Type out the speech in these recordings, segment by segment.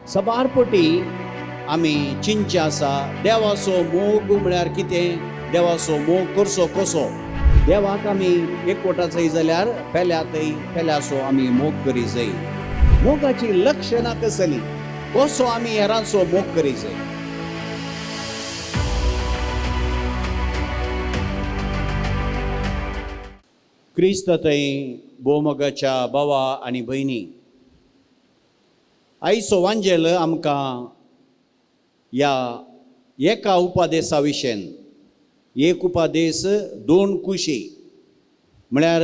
सबारपटी आमी चिंतचें आसा देवाचो मोग म्हळ्यार कितें, देवाचो मोग करचो कसो. देवाक आमी एकवटा जाय जाल्यार पेल्या थंय पेल्याचो आमी मोग करी जाय. मोगाची लक्षणां कसलीं, कसो आमी हेरांचो मोग करी जाय. क्रिस्त थंय भोवमोगाच्या भावा आनी भयणी, आयचो वांजेल आमकां ह्या एका उपादेसा विशयन, एक उपादेस दोन कुशी, म्हळ्यार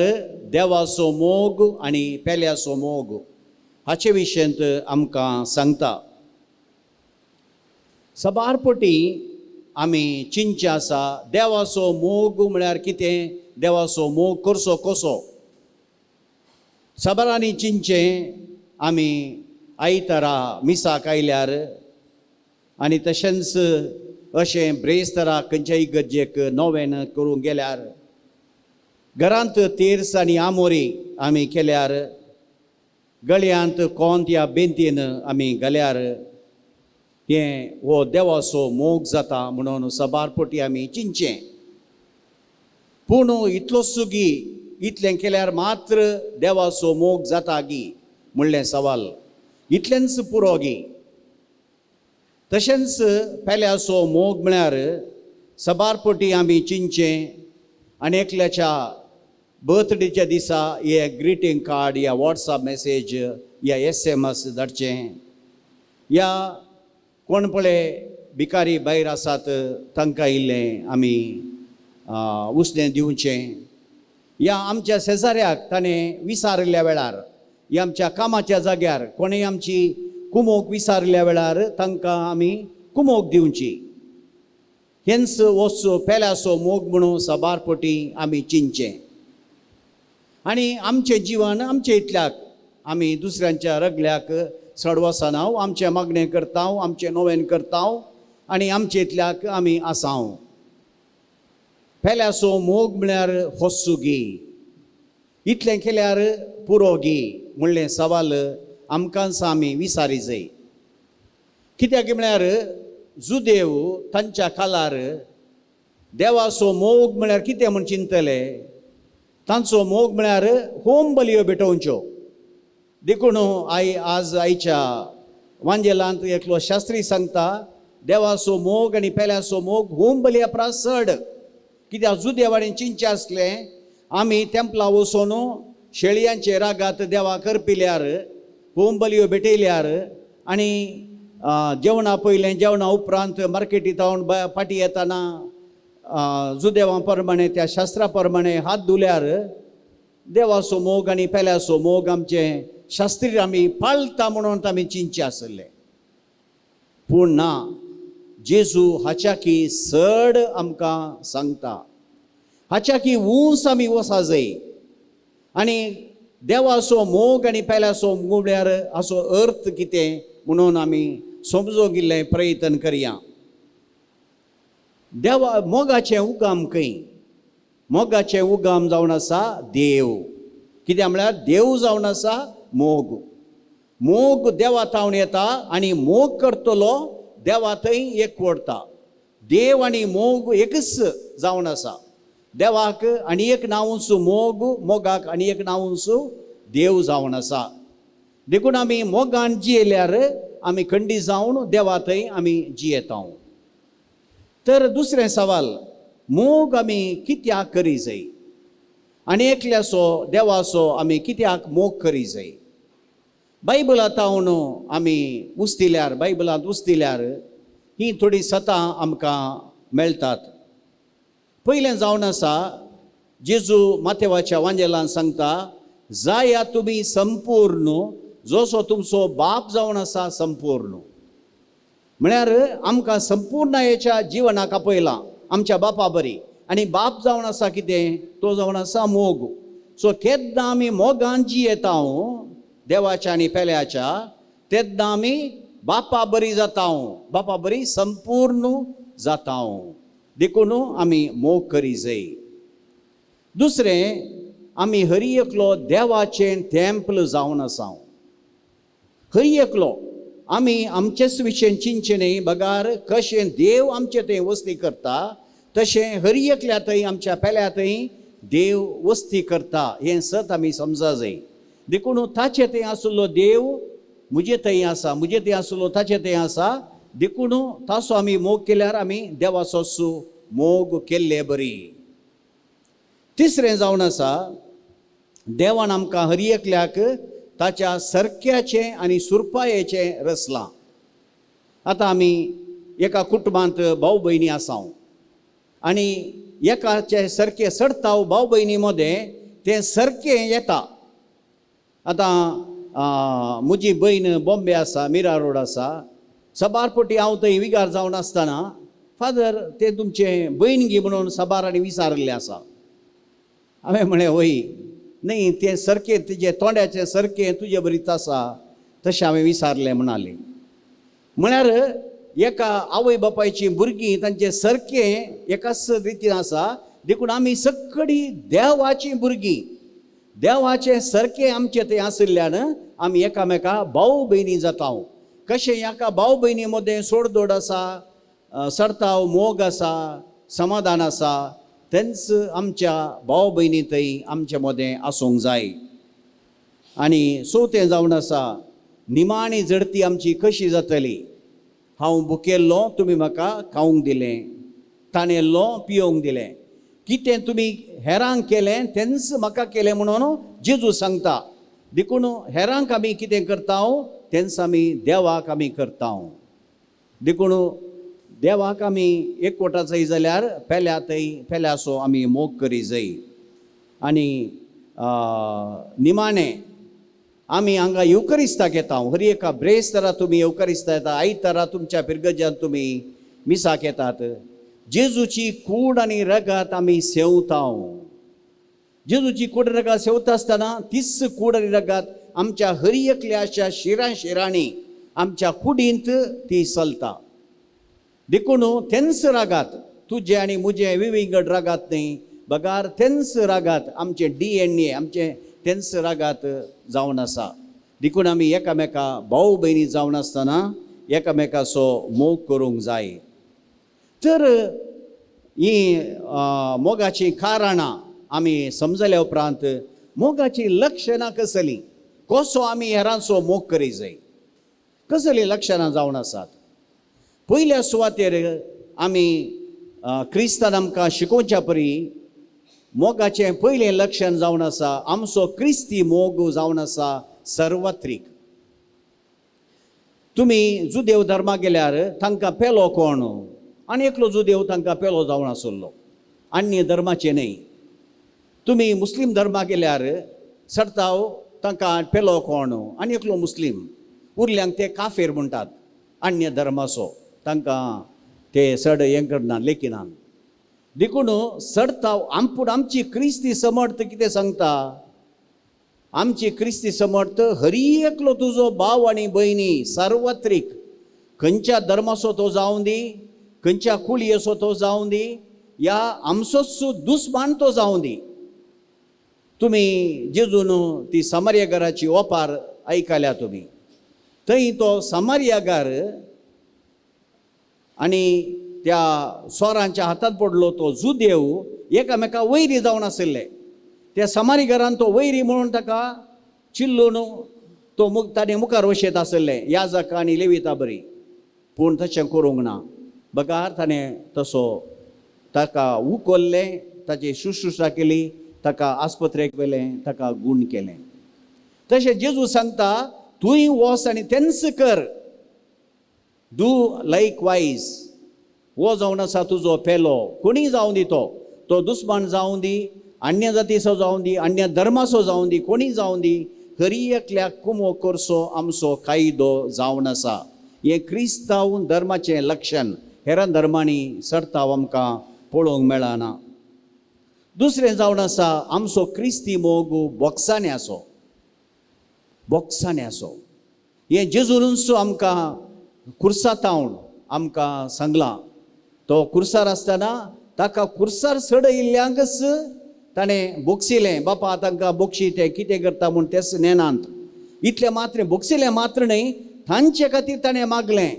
देवाचो मोग आनी पेल्याचो मोग हाचे विशयंत आमकां सांगता. सबारपटी आमी चिंतचें आसा देवाचो मोग म्हळ्यार कितें, देवाचो मोग करचो कसो. साबारांनी चिंतचें आमी आयतारा मिसाक आयल्यार आनी तशेंच अशें ब्रेस्तरा खंयच्याय गरजेक नोवेन करूंक गेल्यार, घरांत तेर्स आनी आमोरी आमी केल्यार, गळयांत कोंत या बेंतीन आमी घाल्यार हें हो देवाचो मोग जाता म्हणून सबारपटी आमी चिंतचें. पूण इतलोच गी इतलें केल्यार मात्र देवाचो मोग जाता गी म्हणलें सवाल, इतलेंच पुरो गी. तशेंच पेल्याचो मोग म्हळ्यार सबारपटी आमी चिंतचें आनी एकल्याच्या बर्थडेच्या दिसा हे ग्रिटींग कार्ड या वॉट्सएप मॅसेज या SMS धाडचें, या कोण पळय भिकारी भायर आसात तांकां इल्लें आमी उसणें दिवचें, या आमच्या शेजाऱ्याक ताणें विसारिल्ल्या वेळार या आमच्या कामाच्या जाग्यार कोणें आमची कुमोक विसारिल्ल्या वेळार तांकां आमी कुमोक दिवची. हेंच वचो पेल्याचो मोग म्हणून सबारपटी आमी चिंतचें. आनी आमचें जिवन आमचे इतल्याक आमी दुसऱ्यांच्या रगल्याक चड वचना, आमचें मागणें करता, आमचें नोवेन करता आनी आमचे इतल्याक आमी आसाव. पेल्याचो मोग म्हळ्यार होस्सुगी, इतलें केल्यार पुरो गी म्हणलें सवाल आमकांच आमी विसारी जाय. कित्याक म्हळ्यार जुदेव तांच्या कालार देवाचो मोग म्हळ्यार कितें म्हूण चिंतले, तांचो मोग म्हळ्यार होम बलयो भेटोवच्यो. देखून I आज आयच्या वांजेलांत एकलो शास्त्री सांगता देवाचो मोग आनी पेल्याचो मोग होम बलया परस चड. कित्याक जुदेवांनी चिंतचें आसलें आमी तेंपला वचून शेळयांचे रागात देवा करपिल्यार होम बलयो भेटयल्यार आनी जेवणा पयलें जेवणा उपरांत मार्केटी जावन फाटीं येतना जुदेवां प्रमाणे त्या शास्त्रा प्रमाणे हात धुल्यार देवाचो मोग आनी पेल्याचो मोग आमचे शास्त्री आमी पाळटा म्हणून आमी चिंतचें आसलें. पूण ना, जेजू हाच्याकी चड आमकां सांगता, हाच्याकी ऊंच आमी वसा जाय. आनी देवाचो मोग आनी पेल्याचो मोग म्हळ्यार हाचो अर्थ कितें म्हणून आमी समजूंक इल्लें प्रयत्न करया. देवा मोगाचें उगम खंय, मोगाचें उगम जावन आसा देव. कित्याक म्हळ्यार देव जावन आसा मोग. मोग देवा थावन येता आनी मोग करतलो देवा थंय एकवटता. देव आनी मोग एकच जावन आसा. देवाक आनी एक नांवूच मोग, मोगाक आनी एक नांवूच देव जावन आसा. देखून आमी मोगान जियेल्यार आमी खंडी जावन देवा थंय आमी जियेता. तर दुसरें सवाल, मोग आमी कित्याक करी जाय आनी एकल्याचो देवाचो आमी कित्याक मोग करी जाय. बायबलांत हांव आमी उस्तिल्यार, बायबलांत उस्तिल्यार ही थोडीं सतां आमकां मेळटात. पयलें जावन आसा जेजू माथेवाच्या वांजेलान सांगता, जाया तुमी संपूर्ण जसो तुमचो बाप जावन आसा संपूर्ण. म्हळ्यार आमकां संपूर्णायेच्या जिवनाक आपयलां आमच्या बापा बरी. आनी बाप जावन आसा कितें, तो जावन आसा मोग. सो केन्ना आमी मोगान जियेता देवाच्या आनी पेल्याच्या, तेन्ना आमी बापा बरी जाता, बापा बरी संपूर्ण जाता. देखून आमी मोग करी जाय. दुसरें, आमी हरी एकलो देवाचें तेंपल जावन आसा. हरी एकलो आमी आमचेच विशयन चिंतचें न्ही, बगार कशें देव आमचे थंय वस्ती करता तशें हर एकल्या थंय आमच्या पेल्या थंय देव वस्ती करता हें सत आमी समजा जाय. देखून ताचे थंय आशिल्लो देव म्हजे थंय आसा, म्हजे थंय आशिल्लो ताचे थंय आसा. देखून ताचो आमी मोग केल्यार आमी देवाचो मोग केल्ले बरी. तिसरें जावन आसा, देवान आमकां हर एकल्याक ताच्या सरक्याचें आनी सुरपायेचें रचलां. आतां आमी एका कुटुंबांत भाव भयणी आसा आनी एकाचे सरकें चडताव भाव भयणी मदें तें सरकें येता. आतां म्हजी भयण बॉम्बे आसा, मिरा रोड आसा, साबार पटी हांव थंय विगार जावन आसतना फादर तें तुमचें भयणगी म्हणून साबार आनी विचारिल्लें आसा. हांवें म्हळें वय न्ही, तें सरकें तुजें तोंडाचें सरकें तुजे बरीच आसा तशें हांवें विचारलें म्हणालें. म्हळ्यार एका आवय बापायचीं भुरगीं तांचें सरकें एकाच रितीन आसा. देखून आमी सगळीं देवाचीं भुरगीं, देवाचें सरकें आमचें थंय आशिल्ल्यान आमी एकामेका भाव भयणी जाता. कशें एका भाव भयणी मदें सोडदोड आसा, सरताव मोग आसा, समाधान आसा, तेंच आमच्या भाव भयणी थंय आमचे मदें आसूंक जाय. आनी चवथें जावन आसा, निमाणी झडती आमची कशी जातली. हांव भुकेल्लो तुमी म्हाका खावंक दिलें, ताणेल्लो पियोवंक दिलें, कितें तुमी हेरांक केलें तेंच म्हाका केलें म्हणून जेजू सांगता. देखून हेरांक आमी कितें करता तेंच आमी देवाक आमी करता. देखून देवाक आमी एकवटा जाय जाल्यार पेल्या थंय पेल्याचो आमी मोग करी जाय. आनी निमाणें आमी हांगा येवकरिस्ताक येता, हर एका ब्रेस्तारा तुमी येवकरिस्ता येता, आयतारा तुमच्या पिरगजान तुमी मिसाक येतात. जेजूची कूड आनी रगात आमी सेवता. जेजूची कूड रगात सेवता आसतना तीच कूड आनी रगात आमच्या हर एकल्याच्या शिरां शिरांनी आमच्या कुडींत ती चलता. देखून तेंच रागात तुजें आनी म्हजें विविंगड रागात न्ही, बगार तेंच रागात आमचें DNA आमचें तेंच रागात जावन आसा. देखून आमी एकामेका भाव भयणी जावन आसतना एकामेकाचो मोग करूंक जाय. तर हीं मोगाचीं कारणां आमी समजल्या उपरांत मोगाचीं लक्षणां कसलीं, कसो आमी हेरांचो मोग करी जाय, कसलीं लक्षणां जावन आसात. पयल्या सुवातेर आमी क्रिस्तान आमकां शिकोवच्या परी मोगाचें पयलें लक्षण जावन आसा आमचो क्रिस्ती मोग जावन आसा सर्वत्रीक. तुमी जुदेव धर्माक गेल्यार तांकां पेलो कोण, आनी एकलो जुदेव तांकां पेलो जावन आसलो, अन्य धर्माचें न्हय. तुमी मुस्लीम धर्माक गेल्यार सरताव तांकां पेलो कोण, आनी एकलो मुस्लीम, उरल्यांक ते काफेर म्हणटात, अन्य धर्माचो तांकां ते चड हें करना लेखिनात. देखून चडताव पूण आमची क्रिस्ती समर्थ कितें सांगता, आमची क्रिस्ती समर्थ हरी एकलो तुजो भाव आनी भयणी सार्वत्रीक, खंयच्या धर्माचो तो जावं दी, खंयच्या कुळयेचो तो जावं दी, या आमचोच दुस्मान तो जावं दी. तुमी जेजून ती सामार्यागाराची ओपार आयकल्या तुमी, थंय तो सामार्यागार आनी त्या सोरांच्या हातांत पडलो तो जुदेव एकामेका वैरी जावन आशिल्ले. त्या समारीघरान तो वैरी म्हणून ताका चिल्लून तो ताणें मुखार वशेत आशिल्लें याजका आनी लेविता बरी, पूण तशें करूंक ना, बगार ताणें तसो ताका उखल्लें, ताची शुश्रूषा केली, ताका आस्पत्रेक व्हेलें, ताका गूण केलें. तशें जेजू सांगता तूंय वच आनी तेंच कर, do like wise. हो जावन आसा तुजो पेलो, कोणीय जावं दी, तो तो दुस्मान जावं दी, अन्य जातीचो जावं दी, अन्य धर्माचो जावं दी, कोणीय जावं दी, हरी एकल्याक कुमो करचो आमचो कायदो जावन आसा. हें क्रिस्तांव धर्माचें लक्षण हेरां धर्मांनी सरताव आमकां पळोवंक मेळना. दुसरें जावन आसा आमचो क्रिस्ती मोग बोक्सांनी आसो, बोक्सांनी आसो. हें जेजूनच आमकां कुर्सातावन आमकां सांगलां. तो कुर्सार आसतना ताका कुर्सार चडयिल्ल्यांकच ताणें बोगसिलें, बापा तांकां बोगशी ते कितें करता म्हूण तेच नेनात. इतलें मात्र बोगसिलें मात्र न्हय, तांचे खातीर ताणें मागलें,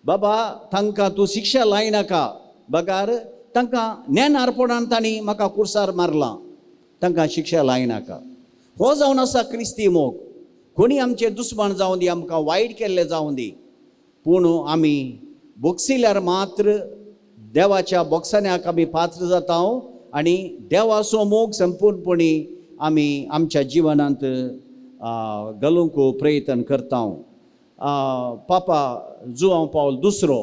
बाबा तांकां तूं शिक्षा लायनाका, बगार तांकां नेणारपणान तांणी म्हाका कुर्सार मारलां, तांकां शिक्षा लायनाका. हो जावन आसा क्रिस्ती मोग. कोणी आमचे दुस्मान जावं दी, आमकां वायट केल्ले जावं दी, पूण आमी बोगसिल्यार मात्र देवाच्या बोगसाण्याक आमी पात्र जाता आनी देवाचो मोग संपूर्णपणी आमी आमच्या जिवनांत घालूंक प्रयत्न करता. पापा जुआंव पावल दुसरो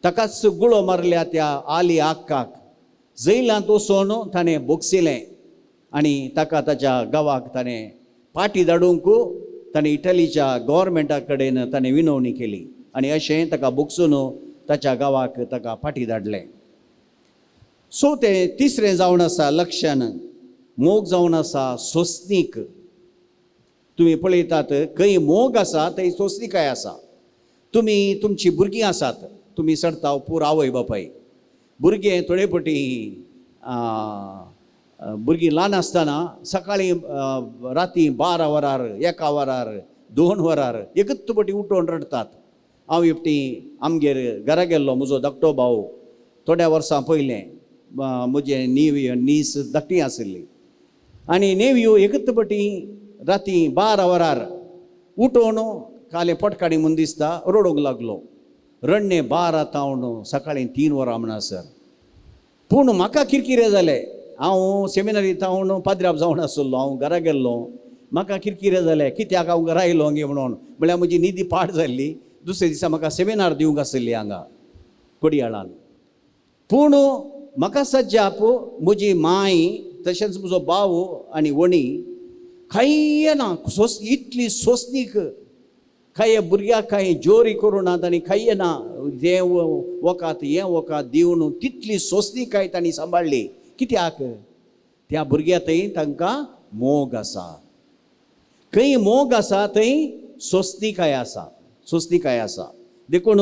ताकाच गुळो मारल्या त्या आली आक्काक जैलांत वचून ताणें बोगसिलें आनी ताका ताच्या गांवाक ताणें पाटी धाडूंक ताणें इटलीच्या गव्हर्मेंटा कडेन ताणें विनवणी केली आनी अशें ताका बोगसून ताच्या गांवाक ताका पाटी धाडलें. सो तें तिसरें जावन आसा लक्षण, मोग जावन आसा सोंसणीक. तुमी पळयतात खंय मोग आसा थंय सोंसणीकाय आसा. तुमी तुमची भुरगीं आसात, तुमी चडता पूर आवय बापाय भुरगें थोडे पटी भुरगीं ल्हान आसतना सकाळीं राती 12 वरार 1 वरार 2 वरार एकच पटी उठोवन रडटात. हांव एकटी आमगेर घरा गेल्लो, म्हजो धाकटो भाव थोड्या वर्सां पयलें म्हजें नीव नीस धाकटी आशिल्ली आनी नेव्यो एकच पटी राती 12 वरार उठोवन काले पोटकाणी म्हूण दिसता रडूंक लागलो. रडणे 12 तावन सकाळीं 3 वरां म्हणसर. पूण म्हाका किरकिरे जाले. हांव सेमिनारी तावन पाद्राब जावन आशिल्लो, हांव घरा गेल्लो, म्हाका किरकिरे जाले कित्याक हांव घरा येयलो गे म्हणून. म्हळ्यार म्हजी न्हिदी पाड जाल्ली. दुसऱ्या दिसा म्हाका सेमिनार दिवंक आशिल्ली हांगा कोडियाळान. पूण म्हाका सज्जाप म्हजी माय तशेंच म्हजो भाव आनी वणी कांय ना सोस इतली सोंसणीक, कांय भुरग्याक कांय जोरी करूं नात आनी कांय ना हें वखद हें वखद दिवन तितली सोंसणीकाय तांणी सांबाळ्ळी. कित्याक त्या भुरग्या थंय तांकां मोग आसा. खंय मोग आसा थंय सोंसणीकाय आसा, सोंसणीकाय आसा. देखून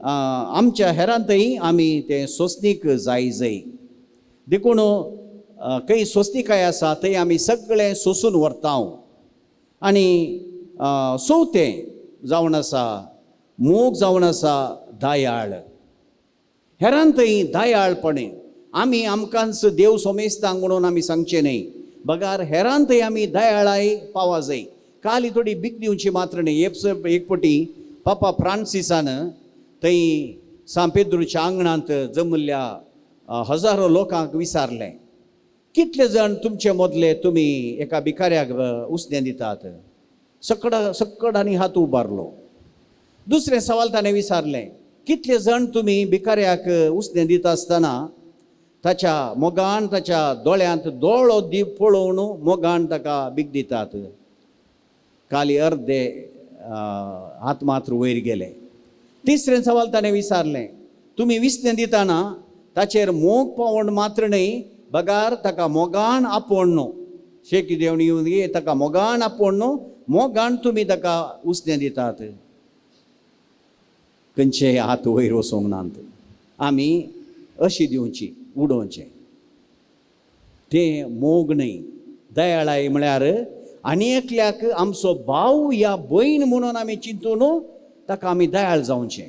आमच्या हेरांतय आमी तें सोंसणीक जाय जाय. देखून खंय सोंसणीकाय आसा थंय आमी सगळें सोंसून व्हरता. आनी चवथें जावन आसा मोग जावन आसा दयाळ. हेरांतय दयाळपणे आमी आमकांच देव सोमेस्तांक म्हणून आमी सांगचें न्हय, बगार हेरांतय आमी दयाळाय पावा जाय. काली थोडी बीक दिवची मात्र न्हय. एक पटी पापा फ्रांसिसान थंय सांत पेद्रूच्या आंगणांत जमल्ल्या हजारो लोकांक विचारलें, कितले जाण तुमचे मदले तुमी एका भिकाऱ्याक उसणें दितात? सकड आनी हात उबारलो. दुसरें सवाल ताणें विचारलें, कितले जाण तुमी भिकाऱ्याक उसणें दिता आसतना ताच्या मोगान ताच्या दोळ्यांत दोळो दी पळोवन मोगान ताका बीक दितात? काली अर्दे हात मात्र वयर गेले. तिसरें सवाल ताणें विचारलें, तुमी विसणें दितना ताचेर मोग पावण मात्र न्हय, बगार ताका मोगान आपोवन न्हू, शेकी देवणी येवन ताका मोगान आपोवन न्हू, मोगान तुमी ताका उसणें दितात. खंयचे हात वयर वचूंक नात. आमी अशी दिवची उडोवचें तें मोग न्हय. दयाळाय म्हळ्यार आनी एकल्याक आमचो भाव या भयण म्हणून आमी चिंतून ताका आमी दयाळ जावचें.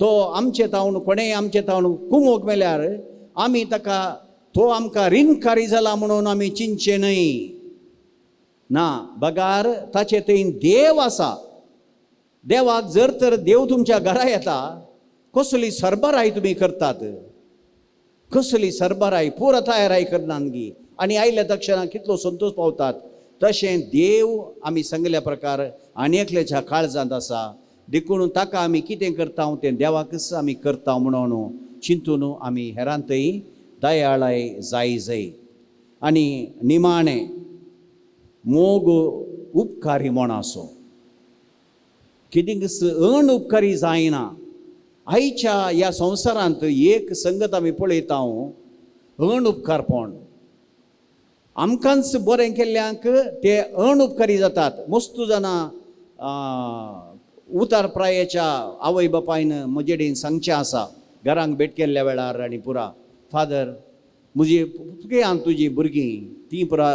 तो आमचे तावन कोणेय आमचे तावन कुमोक मेल्यार आमी ताका तो आमकां रिणकारी जाला म्हणून आमी चिंतचें न्हय ना, बगार ताचे थंय देव आसा. देवाक जर तर देव तुमच्या घरा येता कसली सरबराय तुमी करतात, कसली सरबराय पुरा तयाराय करनात गी आनी आयल्या तक्षणाक कितलो संतोश पावतात. तशें देव आमी सांगल्या प्रकार आनी एकल्याच्या काळजांत आसा. देखून ताका आमी कितें करता तें देवाकच आमी करता म्हणून चिंतून आमी हेरांतय दयाळाय जाय जाय. आनी निमाणें मोग उपकारी मनाचो, कितेंच अण उपकारी जायना. आयच्या ह्या संवसारांत एक संगत आमी पळयता अण उपकारपण. आमकांच बरें केल्ल्यांक ते अण उपकारी जातात. मस्तू जाणां उतार प्रायेच्या आवय बापायन म्हजे कडेन सांगचें आसा घरांक भेट केल्ल्या वेळार आनी पुरा, फादर म्हजी तुगे तुजी भुरगीं तीं पुरा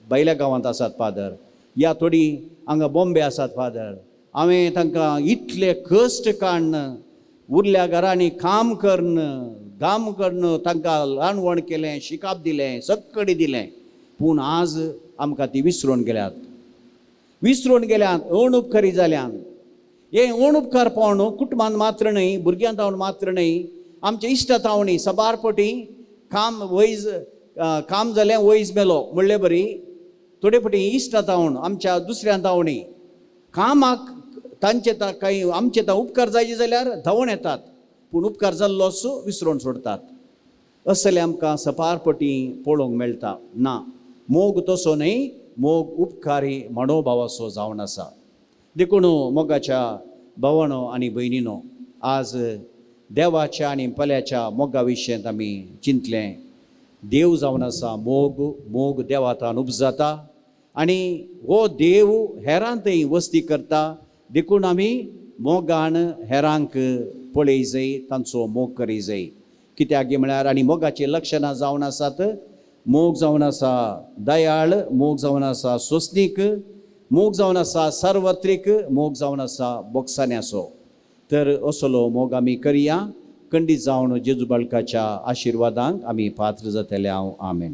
भायल्या गांवांत आसात फादर, या थोडीं हांगा बॉम्बे आसात फादर, हांवें तांकां इतले कश्ट काडून उरल्या घरांनी काम करून काम करून तांकां ल्हानवण केलें, शिकाप दिलें, सक्कडी दिलें, पूण आज आमकां ती विसरून गेल्यात, विसरून गेल्यात, अणउपकारी जाल्यात. हे अणउपकार पावन कुटुंबान मात्र न्हय, भुरग्यां तावन मात्र न्हय, आमच्या इश्टा तावणी सबार पटी काम वयज काम जालें वयज मेलो म्हणले बरी थोडे पटी इश्टा तावन आमच्या दुसऱ्यां तावणी कामाक तांचे कांय आमचे उपकार जायचे जाल्यार धांवून येतात, पूण उपकार जाल्लो असो विसरून सोडतात. असले आमकां सपारपटी पळोवंक मेळटा. ना, मोग तसो न्हय, मोग उपकारी मनोभावाचो जावन आसा. देखून मोगाच्या भावानो आनी भयणीनो, आज देवाच्या आनी पल्याच्या मोगा विशयांत आमी चिंतलें. देव जावन आसा मोग, मोग देवातान उपजाता आनी हो देव हेरांतय वस्ती करता. देखून आमी मोगान हेरांक पळय जाय, तांचो मोग करी जाय. कित्याक म्हळ्यार आनी मोगाचीं लक्षणां जावन आसात. मोग जावन आसा दयाळ, मोग जावन आसा सोंसणीक, मोग जावन आसा सार्वत्रीक, मोग जावन आसा बोगसाण्याचो. तर असलो मोग आमी करया. खंडीत जावन जेजू बाळकाच्या आशिर्वादांक आमी पात्र जातले. हांव आमेन.